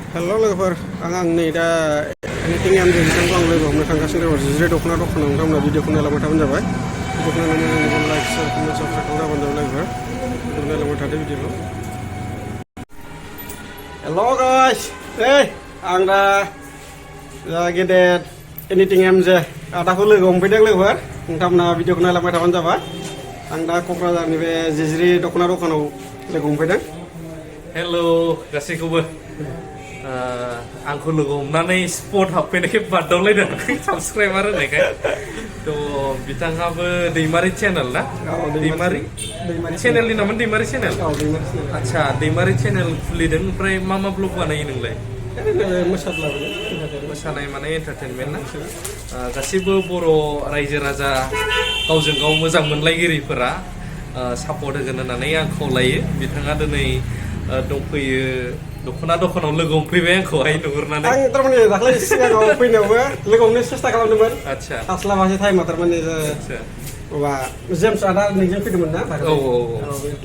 हेल' लोगोफोर आं नै दा एनिथिं एम जों आं लोगो हमनो थांगासिनो दङ जिजिरे दख'ना दखानाव नोंथांमोना भिडिअखौ नायलांबाय थाबानो जाबाय भिडिअखौ नायनानै मोजां लाइक शेयार कमेन्ट साबस्क्राइब खालामना होबानो जाबाय लोगोफोर नायलांबाय थादो भिडिअखौ हेल' गाइस आं दा गेदेर एनिथिं एम जे आदाखौ लोगो हमफैदों लोगोफोर नोंथांमोना भिडिअखौ नायलांबाय थाबानो जाबाय आं दा क'क्राझारनि बे जिजिरे दख'ना दखानाव लोगो हमफैदों हेल' गासैखौबो आंखौ लोगो हमनानै स्पट हाबफैनायखाय बादावलायदों साबसक्राइबार होनायखाय थ' बिथाङाबो दैमारि चेनेल ना दैमारि चेनेलनि नामा दैमारि चेनेल आदसा दैमारि चेनेल खुलिदों ओमफ्राय मा मा ब्लग बानायो नोंलाय मोसानाय माने एन्टारटेनमेन्ट ना गासैबो बर' रायजो राजा गावजों गाव मोजां मोनलायगिरिफोरा सापर्ट होगोन होननानै आं खावलायो बिथाङा दिनै दंफैयो दख'ना दखानाव लोगो हमफैबाय आंखौहाय नुहुरनानै आं थारमाने दाख्लै सिगाङाव फैनायावबो लोगो हमनो सेस्था खालामदोंमोन आदसा हास्लाबासै टाइमा थारमाने माबा जेम्स आदा नोंजों फैदोंमोन ना औ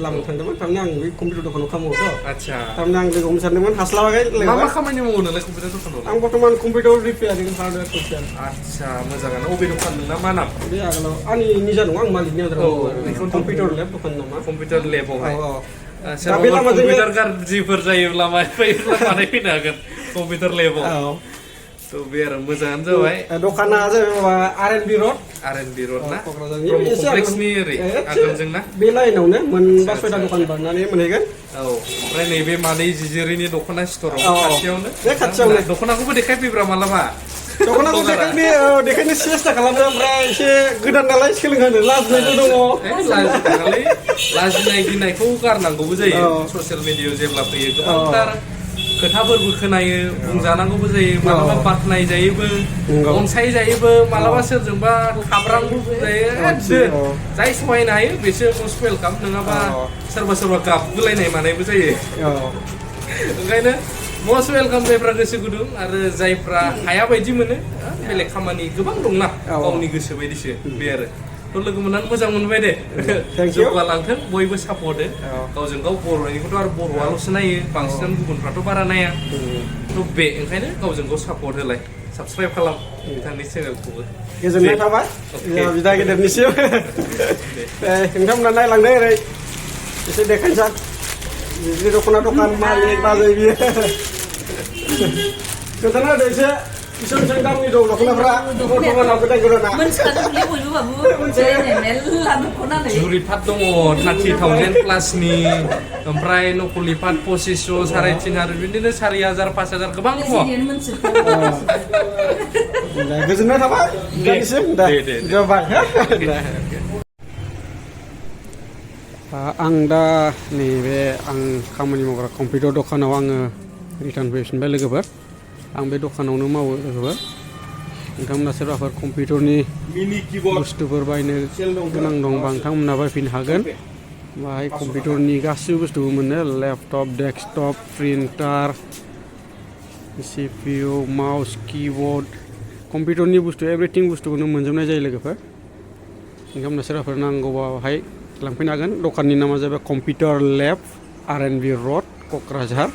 लामा थांदोंमोन थारमाने आं बे कम्पिउटार दखानाव खामावोथ' आदसा थारमाने आं लोगो हमनो सानदोंमोन हास्लाबाखै मा मा खामानि मावो नालाय कम्पिउटार दखानाव आं बर्थमान कम्पिउटार रिपेयारिं हार्डवेर सफ्टवेर आदसा मोजाङानो अबे दखान नोंना मा नाम बे आगोलाव आंनि निजा नङा आं मालिकनि आन्दाराव कम्पिउटार लेब दखान नामा कम्पिउटार लेबावहाय बे लामाजों कम्पिउटार गाज्रिफोर जायोब्ला बानायफैनो हागोन कम्पिउटार लेबाव थ' बे आरो मोजाङानो जाबाय दखाना जाबाय माबा आर.एन.बि. रड ना क'क्राझारनि कमप्लेक्सनि ओरै आगोलजों ना बे लाइनावनो मोनबा सयथा दखान बारनानै मोनहैगोन औ ओमफ्राय नैबे मादै जिजिरिनि दख'ना स्ट'राव खाथियावनो बे खाथियावनो दख'नाखौबो देखायफैब्रा मालाबा दख'नाखौ देखायनो सेस्था खालामदों ओमफ्राय एसे गोदान नालाय सोलोंहानो लाजिनायबो दङ लाजिनाय गिनायखौ गारनांगौबो जायो ससियेल मिडियायाव जेब्ला फैयो गोबांथार खोथाफोरबो खोनायो बुंजानांगौबो जायो मालाबा बाख्नाय जायोबो अनसाय जायोबो मालाबा सोरजोंबा खाब्रांबो जायो जाय सहायनो हायो बेसो मस्ट वेलकाम नङाबा सोरबा सोरबा गाबगुलायनाय मानायबो जायो ओंखायनो मस्ट वेलकाम जायफ्रा गोसो गुदुं आरो जायफ्रा हाया बायदि मोनो बेलेग खामानि गोबां दंना गावनि गोसो बायदिसो बे आरो थ' लोगो मोननानै मोजां मोनबाय दे जौगालांथों बयबो सापर्ट हो गावजों गाव बर'निखौथ' आरो बर'आल'सो नायो बांसिनानो गुबुनफ्राथ' बारा नाया थ' बे ओंखायनो गावजों गाव सापर्ट होलाय साबसक्राइब खालाम बिथांनि चेनेलखौबो गोजोननाय थाबाय बिदा गेदेरनिसिम नोंथांमोना नायलांदो ओरै एसे देखायनोसै बिदि दख'ना दखान मालिक बाजै बियो खोन्थाना होदो एसे बेसेबां दामनि दं दख'नाफ्रा बर्थमानाव गोदान गोदाना जुरिपात दङ 30,000 प्लासनि ओमफ्राय नकलि पाट 2500 3,500 बिदिनो 4,000 5,000 गोबां दङ गोजोननाय थाबाय नोंथांनिसिम दे जाबाय आं दा नैबे आं खामानि मावग्रा कम्पिउटार दखानाव आङो रिटार्न फैफिनबाय लोगोफोर आं बे दखानावनो मावो लोगोफोर नोंथांमोना सोरबाफोर कम्पिउटारनि बुस्थुफोर बायनो गोनां दंबा नोंथांमोना बायफैनो हागोन बाहाय कम्पिउटारनि गासिबो बुस्थुबो मोनो laptop desktop printer CPU mouse keyboard कम्पिउटारनि बुस्थु एभ्रिथिं बुस्थुखौनो मोनजोबनाय जायो लोगोफोर नोंथांमोना सोरबाफोर नांगौबा बाहाय लांफैनो हागोन दखाननि नामा जाबाय कम्पिउटार लेब R&B रड क'क्राझार